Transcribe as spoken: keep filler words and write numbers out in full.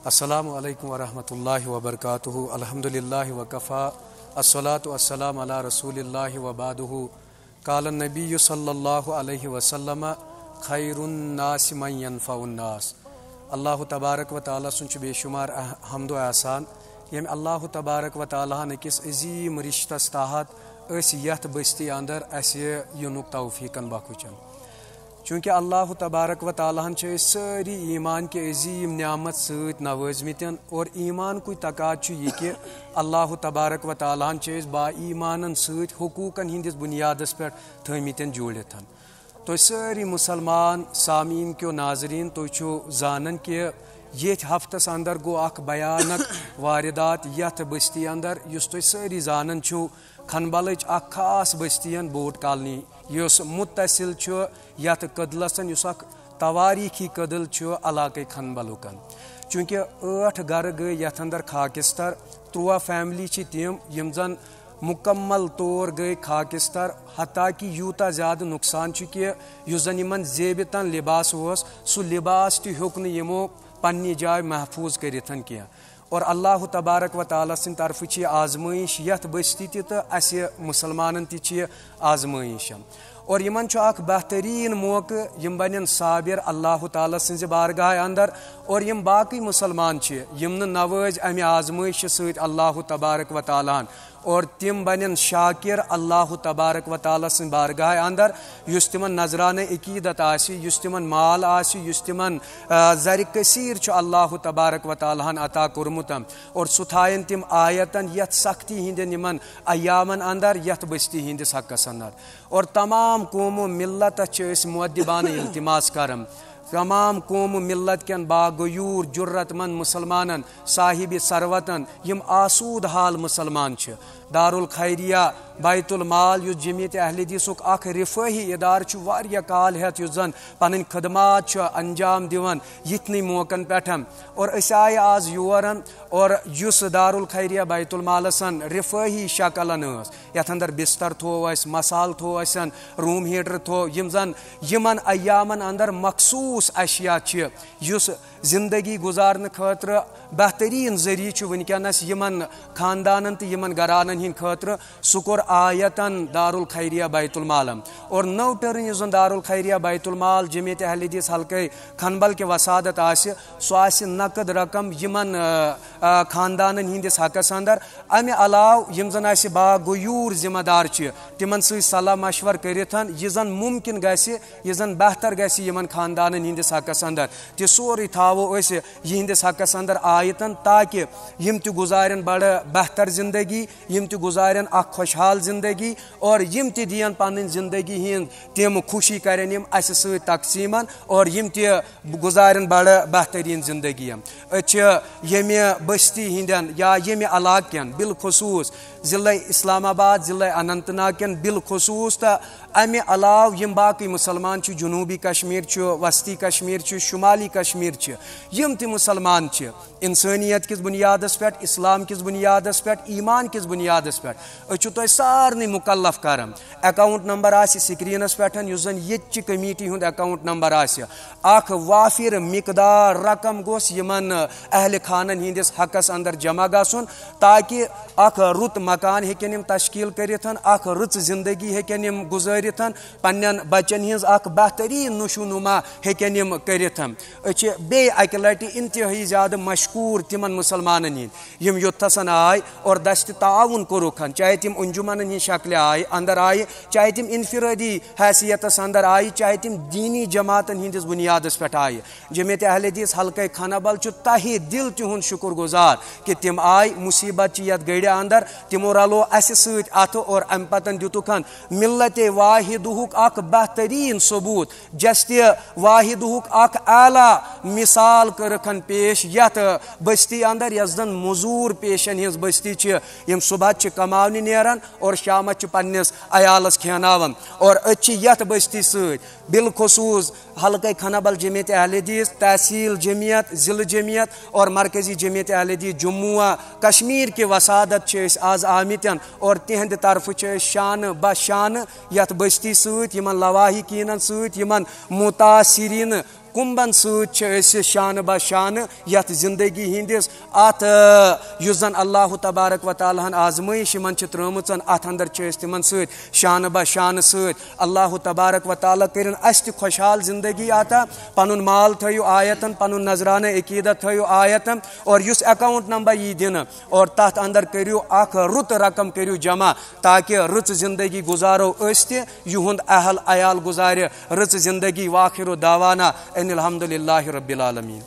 السلام علیکم ورحمۃ اللہ وبرکاتہ۔ الحمد للہ وکفی، الصلاۃ والسلام علی رسول اللہ وبعدہ۔ قال النبی صلی اللہ علیہ وسلم، خیر الناس من ینفع الناس۔ اللہ تبارک و تعالیٰ سُنٛد چھُ بے شمار اح-، حمد و احسان، ییٚمۍ اللہ تبارک و تعالیٰ ہن أکِس عظیٖم رِشتَس تحت أسۍ یَتھ بستی اندر اَسہِ یِنُک توفیٖقن بخشن۔ چونکہ اللہ تبارک و تعالیٰ ہن چھِ أسۍ سٲری ایمان کہِ عظیٖم نعمت سۭتۍ نوٲزمٕتٮ۪ن، اور ایمان کُے تقاضہٕ چھُ یہِ کہِ اللہ تبارک و تعالیٰ ہن چھِ أسۍ با ایمانن سۭتۍ حقوٗقن ہٕنٛدِس بُنیادس پٮ۪ٹھ تھٲومٕتٮ۪ن جوٗڑِتھ۔ تُہۍ سٲری مُسلمان سامعیٖن کیو ناظریٖن، تُہۍ چھِو زانان کہِ ییٚتھۍ ہفتس اندر گوٚو اکھ بھیانک واردات یتھ بستی اندر، یُس تُہۍ سٲری زانان چھِو، کھنبلٕچ اکھ خاص بستی بوٹ کالنی، یُس متصل چھُ یتھ کدلس، یُس اکھ توٲریٖخی کدل چھُ علاقے کھنبلُک۔ چونکہ ٲٹھ گرٕ گٔے یتھ اندر خاکستر، تُرٛواہ فیملی چھِ تِم، یِم زن مکمل طور گٔے خاکستر، حتیٰ کہ یوٗتاہ زیادٕ نقصان چھُ کہ یُس زن یِمن زیبتن لباس اوس، سُہ لباس تہِ ہیوٚک نہٕ یِمو پننہِ جایہِ محفوظ کٔرِتھ کینٛہہ۔ اور اللہ تبارک و تعالیٰ سٕنٛدِ طرفہٕ چھِ یہِ آزمٲیش یتھ بستی تہِ تہٕ اسہِ مسلمانن تہِ چھِ یہِ آزمٲیش۔ اور یِمن چھُ اکھ بہتریٖن موقعہٕ، یِم بنن صابر اللہ تعالیٰ سٕنٛزِ بارگاہ اندر، اور یِم باقٕے مسلمان چھِ، یِم نہٕ نوٲزۍ امہِ آزمٲیشہِ سۭتۍ اللہ تبارک و تعالیٰ ہن، اور تِم بنن شاکر اللہ تبارک و تعالیٰ سٕنٛدِ بارگاہ اندر، یُس تِمن نذرانہ عقیدت آسہِ، یُس تِمن مال آسہِ، یُس تِمن، آ، زرِ کثیر چھُ اللہ تبارک و تعالیٰ ہن عطا کوٚرمُت، اور سُہ تھاین تِم آیتن یتھ سختی ہٕنٛدٮ۪ن یِمن ایامن اندر یتھ بستی ہٕنٛدِس حقس اندر۔ اور تمام قوم و ملتس چھِ أسۍ مؤدبانہ التماس کران، تمام قوم و ملت کٮ۪ن باغیور جرت مند مسلمانن، صاحب ثروتن، یِم آسود حال مسلمان چھِ۔ دارالخیریہ بیت المال، یُس جمعیت اہل حدیثُک اکھ رفٲہی ادارٕ چھُ، واریاہ کال ہٮ۪تھ یُس زن پنٕنۍ خدمات چھُ انجام دِوان یِتھنٕے موقعن پٮ۪ٹھ۔ اور أسۍ آیہِ آز یور، اور یُس دارالخیریہ بیت المالس رفٲہی شکلن ٲس، یتھ اندر بستر تھوو اسہِ، مسالہٕ تھوو اسہِ، روم ہیٹر تھوو، یِم زن یِمن ایامن اندر مخصوص اشیاء چھِ، یُس زندگی گزارنہٕ خٲطرٕ بہتریٖن ذٔریعہٕ چھُ وٕنکیٚنَس یِمَن خاندانَن تہٕ یِمَن گھرانَن ہٕنٛدِ خٲطرٕ۔ سُہ کوٚر آیتَن دارالخیریہ بیت المالَن۔ اور نٔو ٹٔرٕن یُس زَن دارالخیریہ بیت المال جمعیت اہل حدیث حلقے کھنبل کہِ وسادت آسہِ، سُہ آسہِ نقد رقم یِمَن، آ، آ، خاندانَن ہٕنٛدِس حقَس اندر۔ امہِ علاوٕ یِم زن اسہِ باغیور ذمہ دار چھِ، تِمن سۭتۍ صلاح مشور کٔرِتھ، یہِ زن ممکن گژھِ، یہِ زن بہتر گژھِ یِمن خاندانن ہٕنٛدِس حقس اندر، تہِ سورُے تھاوو أسۍ یِہنٛدِس حقس اندر آیتن، تاکہ یِم تہِ گُزارن بڑٕ بہتر زندگی، یِم تہِ گُزارن اکھ خۄشحال زندگی، اور یِم تہِ دِین پنٕنۍ زندگی ہٕنٛز تِم خوشی کرن یِم اسہِ سۭتۍ تقسیٖمن، اور یِم تہِ گُزارن بڑٕ بہتریٖن زندگی۔ أسۍ چھِ ییٚمہِ بستی ہٕنٛدٮ۪ن یا ییٚمہِ علاقہٕ کٮ۪ن، بالخصوص ضلع اسلام آباد، ضلع اننت ناگ کٮ۪ن بالخصوص، تہٕ امہِ علاوٕ یِم باقٕے مسلمان چھِ، جنوبی کشمیر چھُ، وسطی کشمیر چھُ، شمالی کشمیر چھِ، یِم تہِ مسلمان چھِ، انسٲنیت کِس بُنیادس پٮ۪ٹھ، اسلام کِس بُنیادس پٮ۪ٹھ، ایمان کِس بُنیادس پٮ۪ٹھ، أسۍ چھِ تۄہہِ سارنٕے مکلف کران۔ اکاؤنٹ نمبر آسہِ سکرینس پٮ۪ٹھ، یُس زن ییٚتہِ چہِ کمیٹی ہُنٛد اکاؤنٹ نمبر آسہِ۔ اکھ وافر مقدار رقم گوٚژھ یِمن اہل خانن ہٕنٛدِس حقس اندر جمع گژھُن، تاکہ اکھ رُت مکان ہیٚکن یِم تشکیل کٔرِتھ، اکھ رٕژ زندگی ہیٚکن یِم گُزٲرِتھ، پننٮ۪ن بچن ہٕنٛز اکھ بہتریٖن نشو نما ہیٚکن یِم کٔرِتھ۔ أسۍ چھِ بیٚیہِ اکہِ لٹہِ انتہٲیی زیادٕ مشکور تِمن مسلمانن ہٕنٛدۍ، یِم یوٚتتھس آے اور دست تعاون کوٚرُکھ، چاہے تِم انجمنن ہٕنٛز شکلہِ آے، اندر آیہِ، چاہے تِم انفرٲدی حیثیتس اندر آیہِ، چاہے تِم دینی جماعتن ہٕنٛدِس بُنیادس پٮ۪ٹھ آیہِ۔ جمعیت اہل حدیث حلقہ کھنبل چھُ تہہِ دل تِہُنٛد شکر گزار کہ تِم آے، مصیبت چھِ یتھ گڑِ اندر، تِمو رلو اسہِ سۭتۍ اتھٕ اور امہِ پتن دِتُکھ ملت واحدہُک اکھ بہتریٖن ثبوت، جست واحدہُک اکھ اعلیٰ مثال کٔرٕکھ پیش یتھ بستی اندر، یۄس زن مزور پیشن ہٕنٛز بستی چھِ۔ یِم صبحس چھِ کماونہِ نیران اور شامس چھِ پننِس عیالس کھیناوان۔ اور أسۍ چھِ یتھ بستی سۭتۍ، بالخصوص حلقہ کھنبل جمعیت اہل حدیث، تحصیل جمعیت، ضلع جمعیت اور مرکزی جمعیت اہل حدیث جموں و کشمیر کہِ وسادت چھِ أسۍ آز آمٕتۍ اور تِہنٛدِ طرفہٕ چھِ أسۍ شانہٕ بہ شانہٕ یتھ بستی سۭتۍ، یِمن لواحقیٖنن سۭتۍ، یِمن متاثرین کُمبن سۭتۍ چھِ أسۍ شانہٕ بہ شانہٕ یتھ زندگی ہٕنٛدِس اتھ، آ، یُس زن اللہ تبارک و تعالیٰ ہن آزمٲیش یِمن چھِ ترٲومٕژ، اتھ اندر چھِ أسۍ تِمن سۭتۍ شانہٕ بہ شانہٕ سۭتۍ۔ اللہ تبارک و تعالیٰ کٔرِن اسہِ تہِ خۄشحال زندگی عطا۔ پنُن مال تھٲیِو آیتن، پنُن نذرانہ عقیدت تھٲیِو آیتن، اور یُس account number یی دِنہٕ اور تتھ اندر کٔرِو اکھ رُت رقم کٔرِو جمع، تاکہ رٕژ زندگی گُزارو أسۍ تہِ، یِہُنٛد اہل عیال گُزارِ رٕژ زندگی۔ وآخر دعوانا ان الحمد للہ رب العالمین۔